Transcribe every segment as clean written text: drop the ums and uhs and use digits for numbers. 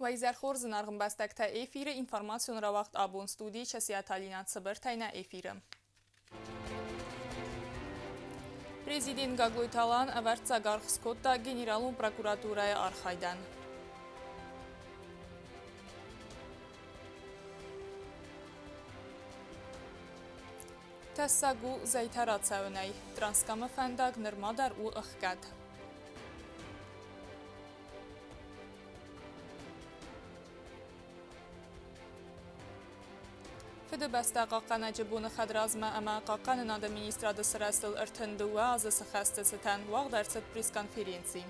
Уӕ изӕр хорз, зынаргъ ӕмбӕстӕгтӕ, эфиры информацион рауагъд абон студийы Часиаты Алинӕ цыбыртӕй нӕ эфиры. Президент Гаглойты Алан ӕвӕрццаг аргъ скодта Генералон прокуратурӕйы архайдӕн. Тӕссаг у зӕйтӕ рацӕуынӕй. Транскамы фӕндаг нырма дӕр у ӕхгӕд. Фыдыбӕстӕ хъахъхъӕнӕджы боны хӕдразмӕ ӕмӕ Хъахъхъӕнынады министрады сырӕзтыл 32 азы цы хӕсты цытӕн уагъд ӕрцыд пресс-конференци.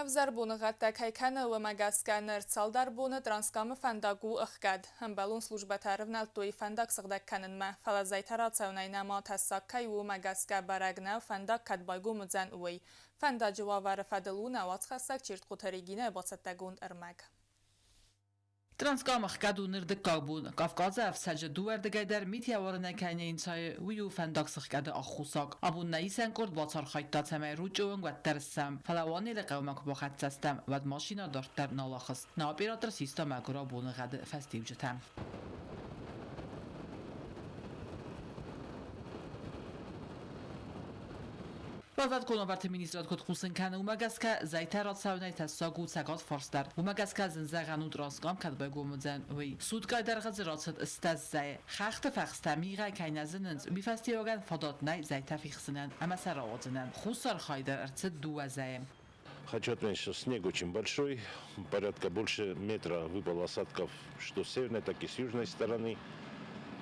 Ӕвзӕр боныгъӕдтӕ кӕй кӕны, уымӕ гӕсгӕ ныр цалдӕр боны Транскамы фӕндаг у ӕхгӕд. Ӕмбӕлон службӕтӕ ӕрывнӕлдтой фӕндаг сыгъдӕг кӕнынмӕ, фӕлӕ зӕйтӕ рацӕуынӕй нӕма тӕссаг кӕй у, уымӕ гӕсгӕ бӕрӕг нӕу, фӕндаг кӕд байгом уыдзӕн, уый. Фӕндаджы уавӕры фӕдыл у нӕ уацхӕссӕг Чертхъоты Регинӕйы бацӕттӕгонд ӕрмӕг. Транскам ӕхгӕд у ныр дыккаг бон. Кавказы ӕфцӕджы дыууӕрдыгӕй дӕр мит йӕ уарынӕй кӕй не нцайы, уый у фӕндагсыхгӕды аххосаг. Абон нӕ исӕн къорд бацархайдта, цӕмӕй Ручъы онг уӕддӕр ссӕм. Фӕлӕ Уанелы хъӕумӕ куы бахӕццӕ стӕм, уӕд машинӕ дарддӕр нал ахызт. Нӕ оператор систа мӕгуырау боныгъӕды фӕстиуджытӕ. Уӕлвӕткон уавӕрты министрад куыд хъусын кӕны, уымӕ гӕсгӕ зӕйтӕ рацӕуынӕй тӕссаг у цӕгат фарс дӕр. Уымӕ гӕсгӕ зын зӕгъӕн у Транскам кӕд байгом уыдзӕн, уый. Суткӕйы дӕргъы дзы рацыд 20 зӕйы. Хӕхты фӕхстӕ мигъӕй кӕй нӕ зынынц, уый фӕстиуӕгӕн фадат нӕй зӕйтӕ фихсынӕн ӕмӕ сӕ рауадзынӕн. Хуссар хай дӕр ӕрцыд дыууӕ зӕйы. Хочу отметить, что снег очень большой, порядка больше метра выпало осадков что с северной, так и с южной стороны.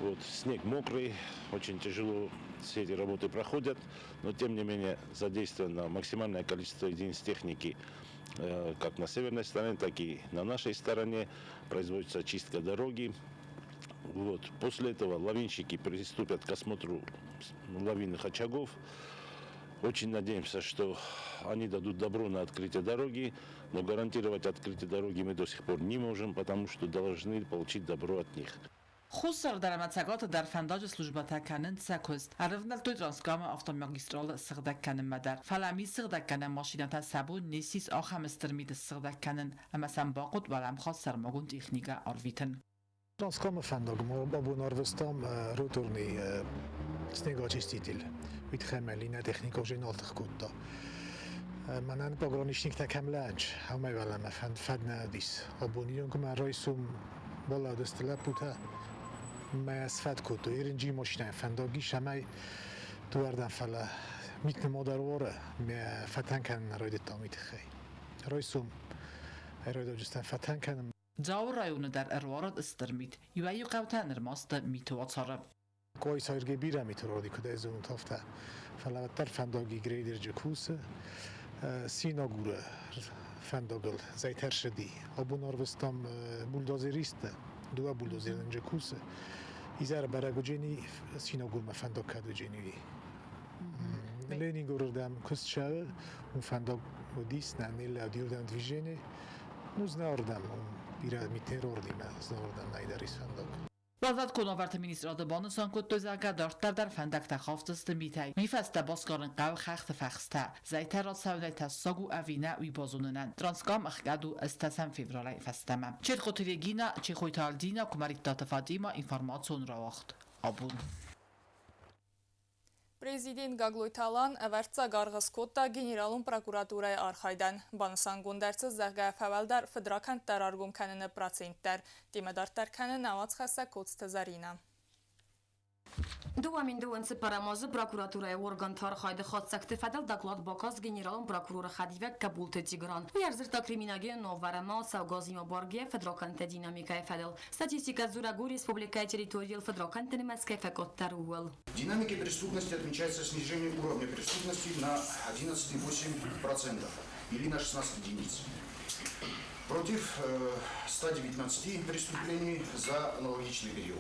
Вот, снег мокрый, очень тяжело все эти работы проходят, но тем не менее задействовано максимальное количество единиц техники как на северной стороне, так и на нашей стороне. Производится чистка дороги. Вот. После этого лавинщики приступят к осмотру лавинных очагов. Очень надеемся, что они дадут добро на открытие дороги, но гарантировать открытие дороги мы до сих пор не можем, потому что должны получить добро от них. Хуссар дӕр ӕмӕ Цӕгаты дӕр фӕндаджы службӕтӕ кӕнынц сӕ куыст. Ӕрывнӕлдтой Транскамы автомагистралы сыгъдӕг кӕнынмӕ дӕр. Фӕлӕ миссыгъдӕг кӕнӕн машинӕтӕ сӕ бон не ссис ахӕм стыр миты ссыгъдӕг кӕнын ӕмӕ сӕм бахъуыд уӕлӕмхас сӕрмагонд техникӕ арвитын. Транскамы фӕндагмӕ абон арвыстам роторный снегоочиститель. Уый тыххӕй мӕ Линӕ техникон уже нал тых кодта. Мӕнӕн пограничниктӕ кӕм лӕнч, уымӕй уӕлӕмӕ фӕд нӕ уыдис. Абон июнкмӕ райсом балӕудысты лӕппутӕ мӕ сфӕд кодтой. Ерынджи машинӕйы фӕндаг ис, ӕмӕ дыууӕрдӕм, фӕлӕ мит нымадӕр уары, мӕ фӕтӕн кӕнын райдыдтам уый тыххӕй. Райсом ӕрайдауджыстӕм фӕтӕн кӕнын. Дзауы районы дӕр ӕруарыд стыр мит. Иуӕй-иу хъӕутӕ нырма сты миты уацары. Къуайсайырге бирӕ мит уроди, куыд ӕй зонут, афтӕ. Фӕлӕ уӕддӕр фӕндаги грейдерджы кусы. Синагуры фӕндагыл зӕйтӕ рсыди. Абон арвыстам бульдозеристты, дыууӕ бульдозерынджы кусы. Изӕры бӕрӕг уыджени Синагурмӕ фӕндаг кӕд уыджени. Ленингорырдӕм куыст цӕуы, уым фӕндаг уыдис, нӕ ныллӕуд иуырдӕм движение. Ну, знӕуырдӕм, бирӕ мит-террордимӕ знӕуырдӕм нӕйдӕр ис фӕндаг. Уӕлвӕткон уавӕрты министрады банысан кодтой, зӕгъгӕ, дарддӕр дӕр фӕндӕгтӕ хафдзысты митӕй. Уый фӕстӕ басгарын хъӕуы хӕхты фӕхстӕ. Зӕйтӕ рацӕуынӕй тӕссаг у ӕви нӕ, уый базонынӕн. Транскам ӕхгӕд у ӕстӕсӕм февралӕй фӕстӕмӕ. Чертхъоты Регина, Чехойты Альдина, Куымӕридтаты Фатима, информацион рауагъд. Абон. Президент Гаглойты Алан ӕвӕрццаг аргъ скодта Генералон прокуратурӕйы архайдӕн. Банысангонд ӕрцыд, зӕгъгӕ, фӕуӕлдӕр фыдракӕндтӕ раргом кӕныны процент дӕр. Темӕ дарддӕр кӕны нӕ уацхӕссӕг Коцты Зӕринӕ. 2024 азы прокуратурӕйы органты архайды хатдзӕгты фӕдыл доклад бакаст генералон прокуроры хӕдивӕг Кӕбулты Тигран. Уый ӕрдзырдта криминогенон ӕвӕрӕнмӕ ацӕугӕ баргӕ фыдракӕндты динамикӕйы фӕдыл. Статистикӕ дзурӕг у республикӕйы территорийыл фыдракӕндты нымӕц кӕй фӕкъаддӕр, ууыл. Динамике преступности отмечается снижение уровня преступности на 11,8% или на 16 единиц против 119 преступлений за аналогичный период.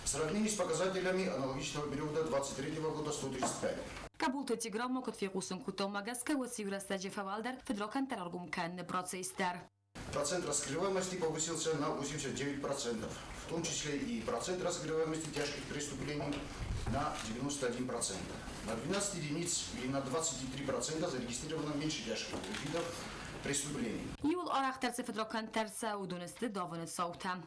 В сравнении с показателями аналогичного периода 2023 года 135. Кӕбулты Тигран ма куыд фехъусын кодта, уымӕ гӕсгӕ уыцы иу рӕстӕджы фӕуӕлдӕр фыдракӕндтӕ раргом кӕныны процесс дӕр. Процент раскрываемости повысился на 89%, в том числе и процент раскрываемости тяжких преступлений на 91%. На 12 единиц или на 23% зарегистрировано меньше тяжких видов преступлений. Иууыл арӕхдӕр цы фыдракӕндтӕ ӕрцӕуы, уыдон сты давыны цаутӕ.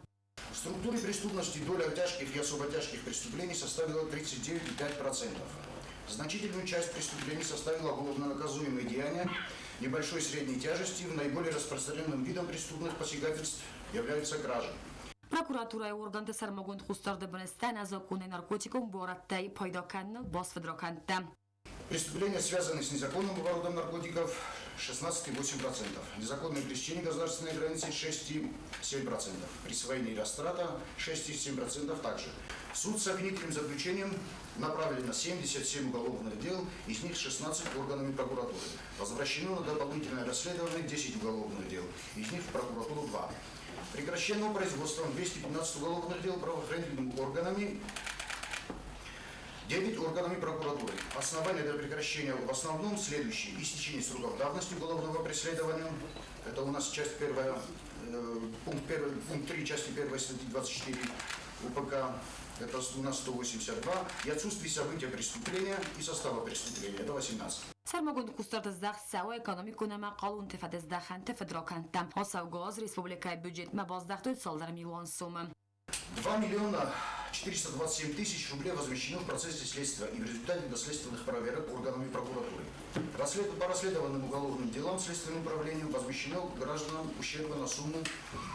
В структуре преступности доля тяжких и особо тяжких преступлений составила 39,5%. Значительную часть преступлений составила уголовно наказуемые деяния небольшой средней тяжести. В наиболее распространенным видом преступных посягательств являются кражи. Прокуратурӕйы органты сӕрмагонд хъусдарды бын сты ӕнӕзакъонӕй наркотикон буарадтӕй пайда кӕныныл баст фыдракӕндтӕ. Преступления, связанные с незаконным оборотом наркотиков, 16,8%. Незаконное пересечение государственной границы 6,7%. Присвоение и растрата 6,7% также. В суд с обвинительным заключением направлено 77 уголовных дел, из них 16 органами прокуратуры. Возвращено на дополнительное расследование 10 уголовных дел, из них в прокуратуру 2. Прекращено производством 215 уголовных дел правоохранительными органами, 9 органами прокуратуры. Основания для прекращения в основном следующие. Истечение сроков давности уголовного преследования. Это у нас часть первая, пункт, 1, пункт 3 части 1 статьи 24 УПК. Это у нас 182. И отсутствие события преступления и состава преступления. Это 18. Сӕрмагонд хъусдард здӕхт цӕуы экономикон ӕмӕ хъалонты фӕдыздӕхӕнты фыдракӕндтӕм. Ацӕугӕ аз республикӕйы бюджетмӕ баздӕхтой цалдӕр милуан сомы. 2 миллиона 427 тысяч рублей возмещено в процессе следствия и в результате доследственных проверок органами прокуратуры. По расследованным уголовным делам Следственным управлением возмещено гражданам ущерба на сумму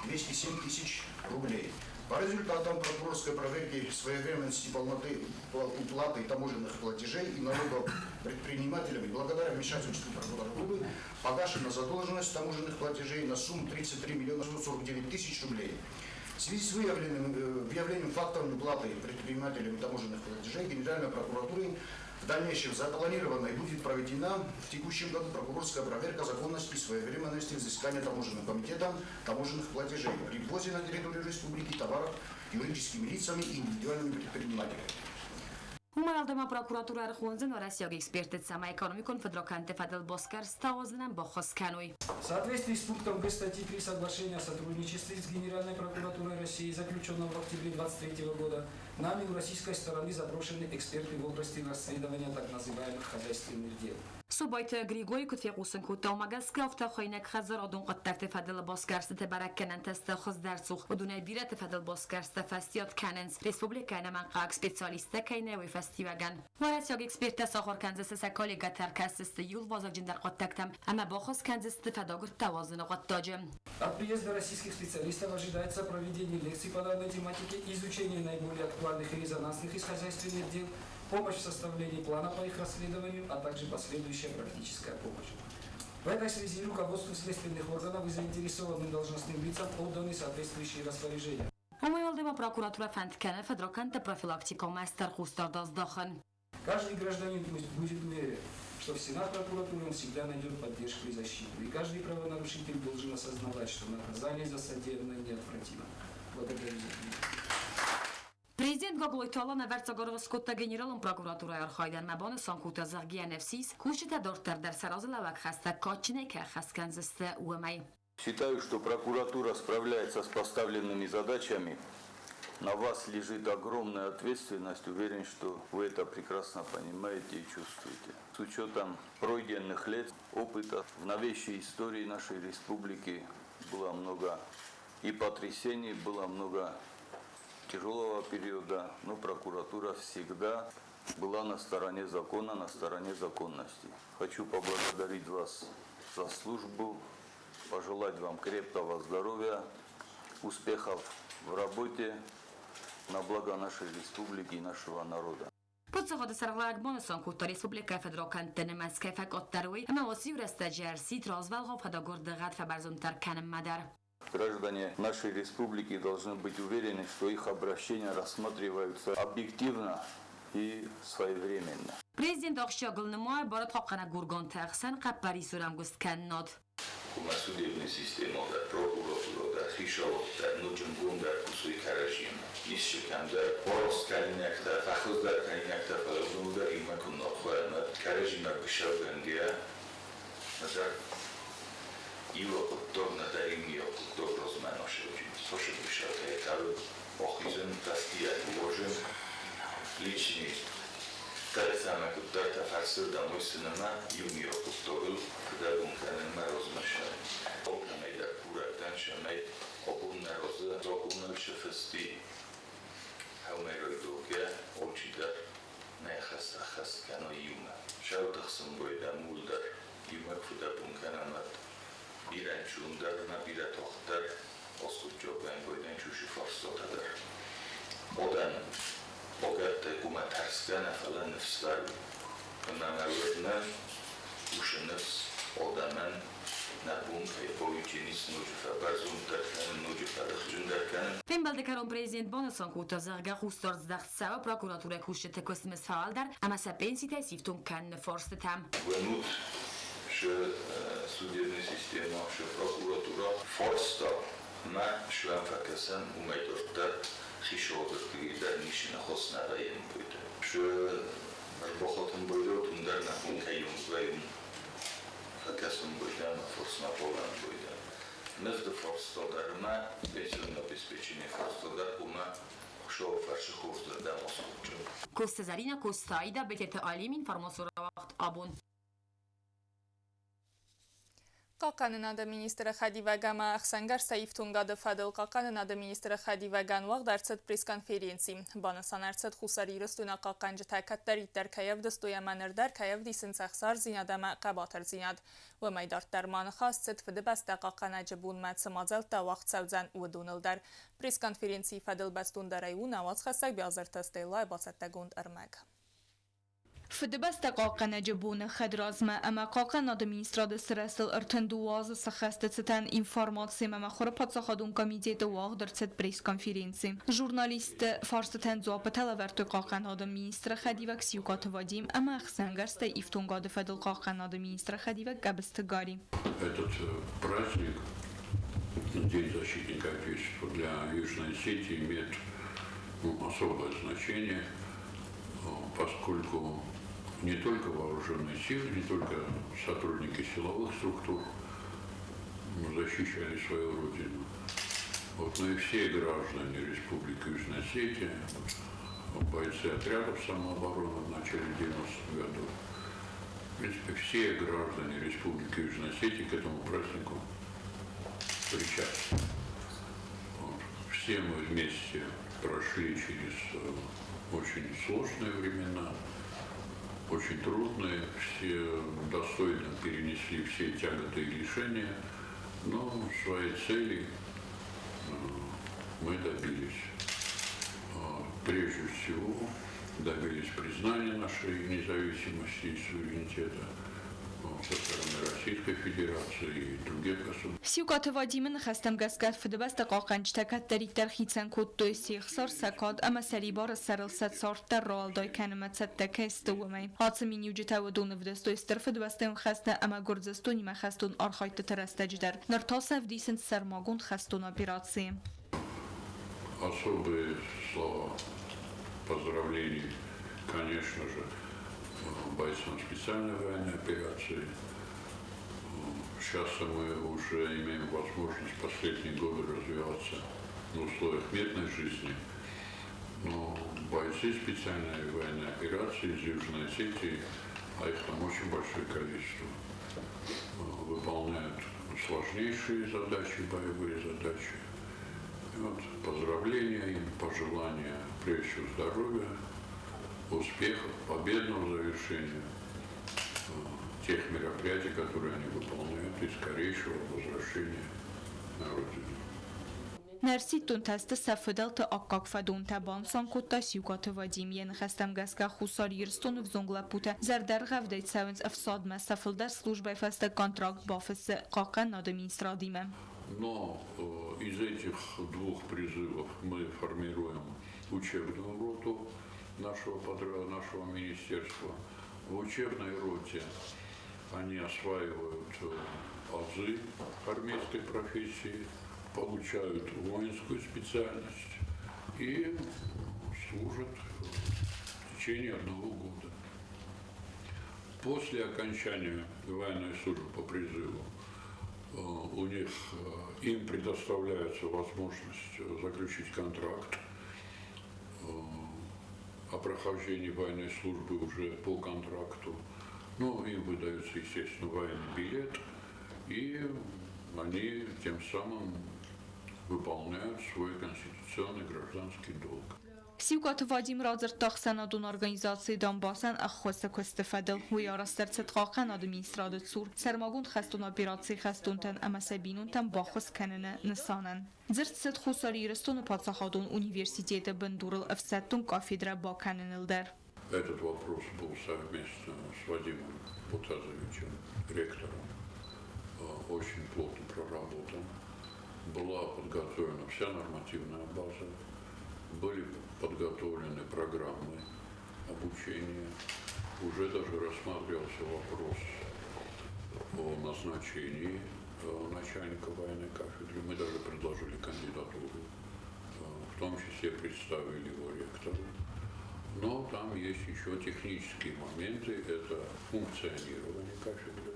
207 тысяч рублей. По результатам прокурорской проверки своевременности полноты уплаты таможенных платежей и налогов предпринимателями благодаря вмешательству прокуратуры погашена задолженность таможенных платежей на сумму 33 миллиона 49 тысяч рублей. В связи с выявлением фактов неуплаты предпринимателями таможенных платежей Генеральной прокуратурой в дальнейшем запланирована и будет проведена в текущем году прокурорская проверка законности и своевременности взыскания таможенным комитетом таможенных платежей при ввозе на территорию республики товаров юридическими лицами и индивидуальными предпринимателями. Уымӕй уӕлдай ма прокуратурӕ ӕрхондзӕн уӕрӕсейаг экспертты, цӕмӕй экономикон фыдракӕндты фӕдыл басгӕрсттӕ ауадзынӕн баххуыс кӕной. В соответствии с пунктом Г статьи 3 Соглашения о сотрудничестве с Генеральной прокуратурой России, заключенного в октябре 2023 года, нами у российской стороны запрошены эксперты в области расследования так называемых хозяйственных дел. Цобайты Григори куыд фехъусын кодта, уымӕ гӕсгӕ афтӕ хуыйнӕг хӕдзарадон хъуыддӕгты фӕдыл басгӕрстыты бӕрӕггӕнӕнтӕ сты хуыздӕр цух. Уыдонӕй бирӕты фӕдыл басгӕрсттӕ фӕстиат кӕнынц, республикӕйы ӕнӕмӕнгхъӕуӕг специалисттӕ кӕй нӕй, уый фӕстиуӕгӕн. Уӕрӕсейаг эксперттӕ сахуыр кӕндзысты сӕ коллегӕты, ӕркӕсдзысты иууыл вазыгджындӕр хъуыддӕгтӕм ӕмӕ баххуыс кӕндзысты фӕдагуырдтӕ уадзыны хъуыддаджы. От приезда российских специалистов ожидается проведение лекций по данной тематике, изучение наиболее актуальных и резонансных из хозяйственных дел, помощь в составлении плана по их расследованию, а также последующая практическая помощь. В этой связи руководству следственных органов и заинтересованным должностным лицам отданы соответствующие распоряжения. Уымӕй уӕлдай ма прокуратурӕ фӕнд кӕны фыдракӕндты профилактикӕмӕ стыр хъусдард аздахын. Каждый гражданин пусть будет уверен, что в стенах прокуратуры он всегда найдет поддержку и защиту. И каждый правонарушитель должен осознавать, что наказание за содеянное неотвратимо. Благодарю за внимание. Президент Гаглойты Алан ӕвӕрццаг аргъ скодта Генералон прокуратурӕйы архайдӕн ӕмӕ банысан кодта, зӕгъгӕ, ӕнӕфсис кусджытӕ дарддӕр дӕр сӕ разылӕууӕг хӕстӕ кадджынӕй кӕй ӕххӕст кӕндзысты, уымӕй. Считаю, что прокуратура справляется с поставленными задачами. На вас лежит огромная ответственность. Уверен, что вы это прекрасно понимаете и чувствуете. С учетом пройденных лет, опыта в новейшей истории нашей республики было много и потрясений, было много тяжелого периода, но прокуратура всегда была на стороне закона, на стороне законности. Хочу поблагодарить вас за службу, пожелать вам крепкого здоровья, успехов в работе на благо нашей республики и нашего народа. Паддзахады сӕргълӕууӕг банысан кодта, республикӕйы фыдракӕндты нымӕц кӕй фӕкъаддӕр, уый ӕмӕ уыцы иу рӕстӕджы ӕрсидт развӕлгъау фӕдагуырды гъӕд фӕбӕрзонддӕр кӕнынмӕ дӕр. Граждане нашей республики должны быть уверены, что их обращения рассматриваются объективно и своевременно. Президент ахсджиагыл нымайы барадхъахъхъӕнӕг органты ӕхсӕн хъӕппӕрисон ӕмгуысткӕнынад. Хъуамӕ судебный система дӕр, прокуратура дӕр, хицауад дӕр ноджы нгомдӕр кусой кӕрӕдзиимӕ. Исчи кӕмдӕр бараст кӕнинӕгтӕ, фӕхуыздӕр кӕнинӕгтӕ, фӕлӕ уыдон дӕр иумӕ куыннӕ хъуамӕ кӕрӕдзимӕ быцӕугӕнгӕйӕ, нӕдӕр Иуӕ хъуыддаг нӕдӕр иумиаг хъуыддаг размӕ нӕ сосӕгбисатӕй ахизын фӕстиат уозын личный кӕд ӕмӕ куыддӕртӕ фӕрсырдӕм уыйсынымӕ иумиаг хъуыддагыл фыдӕбон кӕнынмӕ размӕ сӕ. Алкӕмӕй дӕр курӕг дӕн, цӕмӕй абон нӕ разы закъоныл цы фыст и, уымӕй райдайгӕ алчидӕр нӕ хӕс ӕххӕст кӕна иумӕ. Сӕутӕхсын байдӕм ууыл дӕр иумӕ куы фыдӕбон кӕнӕм, уӕд бирӕ ӕнцондӕр ӕмӕ бирӕ тагъддӕр аскъуыддзаггӕнӕн байдӕн чусы фарстатӕ дӕр. Адӕм богӕрттӕй хъуамӕ тӕрсгӕ нӕ, фӕлӕ ныфс дарой. Ӕмӕ мӕ уырны, уыцы ныфс адӕмӕн нӕ бон кӕй бауидзӕнис ноджы фӕбӕрзонддӕр кӕнын, ноджы фӕтыхджындӕр кӕнын. Фембӕлды кӕрон президент банысан кодта, зӕгъгӕ, хъусдард здӕхт цӕуы прокуратурӕйы кусджыты куыстмӕ фӕуӕлдӕр ӕмӕ сӕ пенситӕ сифтонг кӕныны фарстытӕм. Уынут, шы судебный система, шы прокуратура фарста мӕ суӕм фӕкӕсӕн, уымӕй дарддӕр хицауады дӕр ницы ныхас нӕ вӕййы Шы ӕрбахатын байдӕут, уым дӕр нӕ бон кӕй вӕййы фӕкӕсын байдӕм, форсмӕ балӕн байдӕм. Мызды фарста дӕр ӕмӕ пенсионное обеспечение фарста дӕр хъуамӕ Хуыцауы фӕрцы хорзырдӕм аскъуыдджын. Коцты Зӕринӕ, Коцты Аидӕ, Бететы Алим, информацион рауагъд «Абон». Хъахъхъӕнынады министры хӕдивӕг ӕмӕ ӕхсӕнгӕрзтӕ ифтонгады фӕдыл хъахъхъӕнынады министры хӕдивӕгӕн уагъд ӕрцыд пресс-конференци. Банысан ӕрцыд, Хуссар Ирыстоны хъахъхъӕнджытӕ кӕддӕриддӕр кӕй ӕвдыстой ӕмӕ ныр дӕр кӕй ӕвдисынц ӕхсардзинад ӕмӕ хъӕбатырдзинад. Уымӕй дарддӕр ма ныхас цыд Фыдыбӕстӕ хъахъхъӕнӕджы бонмӕ цы мадзӕлттӕ уагъд цӕудзӕн, уыдоныл дӕр. Пресс-конференцийы фӕдыл бӕстондӕрӕй у нӕ уацхӕссӕг Биазырты Стеллайы бацӕттӕгонд ӕрмӕг. Фыдыбӕстӕ хъахъхъӕнӕджы боны хӕдразмӕ ӕмӕ Хъахъхъӕнады министрады сырӕзтыл 32 азы сӕххӕсты цытӕн информаци ӕмӕ мыхуыры паддзахадон комитеты уагъд ӕрцыд пресс-конференци. Журналистты фарстытӕн дзуаппытӕ лӕвӕрдтой хъахъхъӕнады министры хӕдивӕг Сиукъаты Вадим ӕмӕ ӕхсӕнгӕрзтӕй ифтонгады фӕдыл хъахъхъӕнады министры хӕдивӕг Къӕбысты Гари. Этот праздник, День защитника Отечества, для Южной Осетии имеет, ну, особое значение, поскольку не только вооруженные силы, не только сотрудники силовых структур защищали свою родину, вот, но и все граждане Республики Южная Осетия, бойцы отрядов самообороны в начале 90-х годов, в принципе, все граждане Республики Южная Осетия к этому празднику причастны. Вот. Все мы вместе прошли через очень сложные времена, очень трудные, все достойно перенесли все тяготы и лишения, но своей цели мы добились. Прежде всего добились признания нашей независимости и суверенитета со стороны Российской Федерации и других государств. Сиукъаты Вадимы ныхӕстӕм гӕсгӕ Фыдыбӕстӕ хъахъхъӕнджытӕ кӕддӕриддӕр хицӕн кодтой се хсар, сӕ кад ӕмӕ сӕрибары сӕрыл сӕ цард дӕр рауӕлдай кӕнынмӕ цӕттӕ кӕй сты, уымӕй. Ацы миниуджытӕ уыдон ӕвдыстой Стыр Фыдыбӕстӕйон хӕсты ӕмӕ Гуырдзыстонимӕ хӕстон архайдтыты рӕстӕджы дӕр. Ныр та сӕ ӕвдисынц сӕрмагонд хӕстон операцийы. Особые слова поздравлений, конечно же, бойцам специальной военной операции. Сейчас мы уже имеем возможность последние годы развиваться в условиях мирной жизни. Но бойцы специальной военной операции из Южной Осетии, а их там очень большое количество, выполняют сложнейшие задачи, боевые задачи. И вот поздравления им, пожелания прежде всего здоровья, успехов, победного завершения тех мероприятий, которые они выполняют, и скорейшего возвращения на родину. Нӕрсидтонтӕ сты сӕ фыдӕлты аккаг фӕдонтӕ, банысан кодта Сиукъаты Вадим. Йӕ ныхӕстӕм гӕсгӕ Хуссар Ирыстоны взонг лӕппутӕ зӕрдӕргъӕвдӕй цӕуынц ӕфсадмӕ, сӕ фылдӕр службӕйы фӕстӕ контракт бафыссы Хъахъхъӕнынады министрадимӕ. Но из этих двух призывов мы формируем учебную роту нашего министерства. В учебной роте они осваивают азы армейской профессии, получают воинскую специальность и служат в течение одного года. После окончания военной службы по призыву У них им предоставляется возможность заключить контракт о прохождении военной службы уже по контракту. Ну, им выдается, естественно, военный билет, и они тем самым выполняют свой конституционный гражданский долг. Сиукаты Вадим радзырдта ӕхсӕнадон организаци Донбассӕн ӕххуысы куысты фӕдыл. Уый арӕзт ӕрцыд Хъахъхъӕнады министрады цур сӕрмагонд хӕстон операцийы хӕстонтӕн ӕмӕ сӕ бинонтӕн баххуыс кӕныны нысанӕн. Дзырд цыд Хуссар Ирыстоны паддзахадон университеты бындурыл ӕфсӕддон кафедрӕ бакӕныныл дӕр. Этот вопрос был совместно с Вадимом Бутазовичем, ректором, очень плотно проработан. Была подготовлена вся нормативная база, были подготовлены программы обучения. Уже даже рассматривался вопрос о назначении начальника военной кафедры. Мы даже предложили кандидатуру, в том числе представили его ректору. Но там есть еще технические моменты, это функционирование кафедры.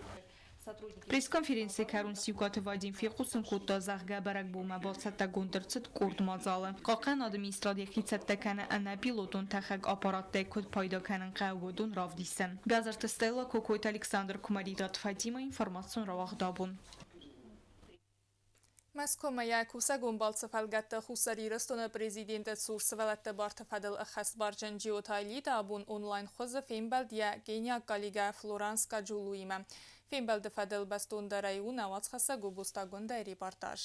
Пресс-конференцийы кӕрон Сиукъаты Вадим фехъусын кодта, зӕгъгӕ, бӕрӕгбонмӕ бацӕттӕгонд ӕрцыд къорд мадзалы. Хъахъхъӕнады министрад йӕхи цӕттӕ кӕны ӕнӕпилотон тӕхӕг аппараттӕй куыд пайда кӕнын хъӕуы, уыдон равдисын. Бязырты Стелла, Кокойты Александр, Куымӕридаты Фатимӕ, информацион рауагъд абон. Мӕскуымӕ йӕ кусӕгон балцы фӕлгӕтты Хуссар Ирыстоны президенты цур сывӕллӕтты барты фӕдыл ӕххӕстбарджын Джиоты Аэлита абон онлайн хуызы фембӕлд йӕ кениаг коллегӕ Флоранс Каджулуимӕ. Фембӕлды фӕдыл бӕстондӕрӕй у нӕ уацхӕссӕг Гобозты Агуындӕйы репортаж.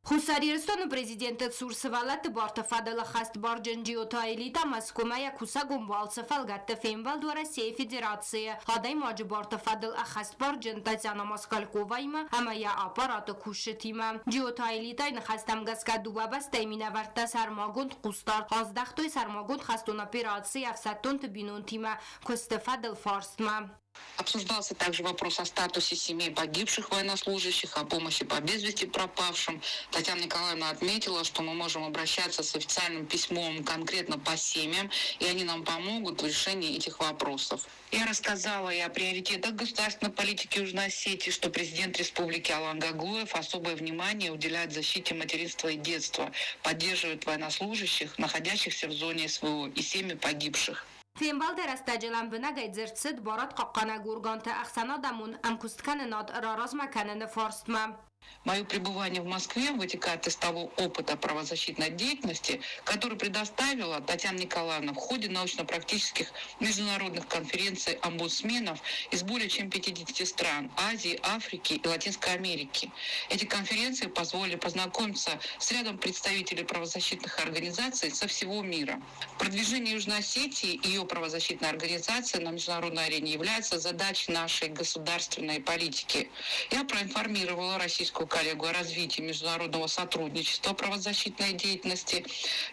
Хуссар Ирыстоны президенты цур сывӕллӕтты барты фӕдыл ӕххӕстбарджын Джиоты Аэлита Мӕскуымӕ йӕ кусӕгон балцы фӕлгӕтты фембӕлд Уӕрӕсейы Федерацийы адӕймаджы барты фӕдыл ӕххӕстбарджын Татьяна Москальковаимӕ ӕмӕ йӕ аппараты кусджытимӕ. Джиоты Аэлитайы ныхӕстӕм гӕсгӕ дыууӕ бӕстӕйы минӕвӕрттӕ сӕрмагонд хъусдард аздӕхтой сӕрмагонд хӕстон операцийы ӕфсӕддонты бинонтимӕ куысты фӕдыл фарстмӕ. Обсуждался также вопрос о статусе семей погибших военнослужащих, о помощи по без вести пропавшим. Татьяна Николаевна отметила, что мы можем обращаться с официальным письмом конкретно по семьям, и они нам помогут в решении этих вопросов. Я рассказала и о приоритетах государственной политики Южной Осетии, что президент Республики Алан Гаглоев особое внимание уделяет защите материнства и детства, поддерживает военнослужащих, находящихся в зоне СВО и семьи погибших. Фембӕлды рӕстӕджы лӕмбынӕгӕй дзырд цыд барадхъахъхъӕнӕг органты ӕхсӕнадӕмон ӕмкуысткӕнынад раразмӕ кӕныны фарстмӕ. Мое пребывание в Москве вытекает из того опыта правозащитной деятельности, который предоставила Татьяна Николаевна в ходе научно-практических международных конференций омбудсменов из более чем 50 стран Азии, Африки и Латинской Америки. Эти конференции позволили познакомиться с рядом представителей правозащитных организаций со всего мира. Продвижение Южной Осетии и ее правозащитной организации на международной арене является задачей нашей государственной политики. Я проинформировала российскую коллегу о развитии международного сотрудничества правозащитной деятельности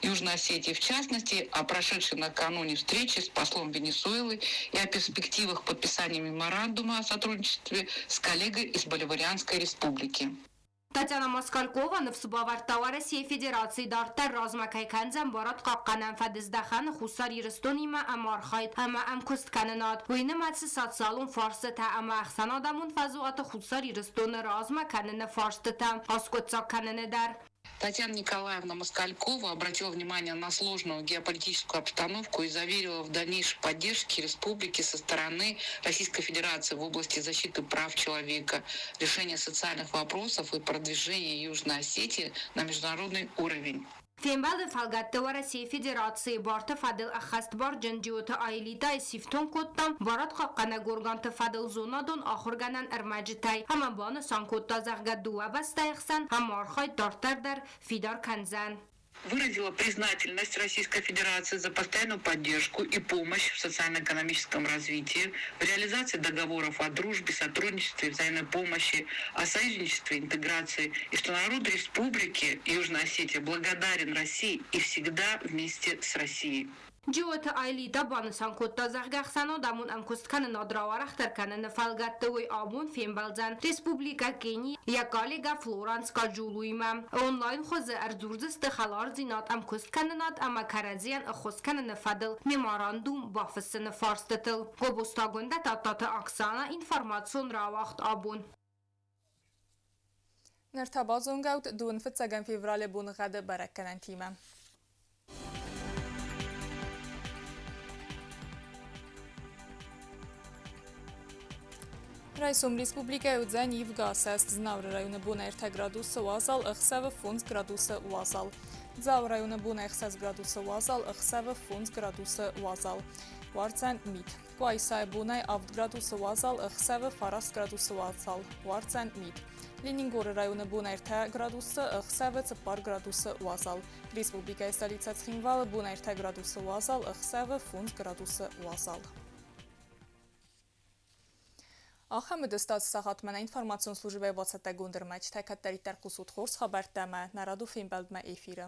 Южной Осетии, в частности, о прошедшей накануне встрече с послом Венесуэлы и о перспективах подписания меморандума о сотрудничестве с коллегой из Боливарианской республики. Татьяна Москалькова ныфс бавӕрдта Уӕрӕсейы Федераци дарддӕр размӕ кӕй кӕндзӕн барадхъахъхъӕнӕн фӕдыздӕхӕны Хуссар Ирыстонимӕ ӕмархайд ӕмӕ ӕмкуысткӕнынад, уый нымӕцы социалон фарстытӕ ӕмӕ ӕхсӕнадӕмон фӕзуаты Хуссар Ирыстоны размӕ кӕныны фарстытӕ аскъуыддзаг кӕныны дӕр. Татьяна Николаевна Москалькова обратила внимание на сложную геополитическую обстановку и заверила в дальнейшей поддержке республики со стороны Российской Федерации в области защиты прав человека, решения социальных вопросов и продвижения Южной Осетии на международный уровень. Фембӕлды фӕлгӕтты Уӕрӕсейы Федерацийы барты фӕдыл ӕххӕстбарджын Джиоты Аэлитӕйы сифтонг кодта барадхъахъхъӕнӕг органты фӕдыл зонадон ахуыргӕнӕн ӕрмӕджытӕй ӕмӕ банысан кодта, зӕгъгӕ, дыууӕ бӕстӕйы хсӕн ӕмархайд дарддӕр дӕр фидар кӕндзӕн. Выразила признательность Российской Федерации за постоянную поддержку и помощь в социально-экономическом развитии, в реализации договоров о дружбе, сотрудничестве, взаимной помощи, о союзничестве, интеграции, и что народ Республики Южная Осетия благодарен России и всегда вместе с Россией. Джиоты Аэлита банысан кодта, зӕгъгӕ, ӕхсӕнадӕмон ӕмкуысткӕнынад рауӕрӕхдӕр кӕныны фӕлгӕтты уый абон фембӕлдзӕн Республикӕ Кени йӕ коллегӕ Флоранс Каджулуимӕ. Онлайн хуызы ӕрдзурдзысты хӕлардзинад, ӕмкуысткӕнынад ӕмӕ кӕрӕдзийӕн ӕххуыс кӕныны фӕдыл меморандум бафыссыны фарстытыл. Гобозты Агуындӕ, Тадтаты Оксана, информацион рауагъд абон. Ныр та базонгӕут дыууын фыццӕгӕм февралы боныгъӕды бӕрӕггӕнӕнтимӕ. Райсом республикӕйы уыдзӕн ивгӕ асӕст. Знауыры районы бон 3 градусы уазал, ӕхсӕвы 5 градусы уазал. Дзауы районы бон 6 градусы уазал, ӕхсӕвы 5 градусы уазал. Уардзӕн мит. Къуайсайы бонӕй 7 градусы уазал, ӕхсӕвы 9 градусы уазал. Уардзӕн мит. Ленингоры районы бон 3 градусы, ӕхсӕвы 4 градусы уазал. Республикӕйы столицӕ Цхинвалы бон 3 градусы уазал, ӕхсӕвы 5 градусы уазал. Ахӕм уыдысты ацы сахатмӕ нӕ информацион службӕйы бацӕттӕгонд ӕрмӕджытӕ. Кӕддӕриддӕр хъусут хорз хабӕрттӕ ӕмӕ нӕ радон фембӕлдмӕ эфиры.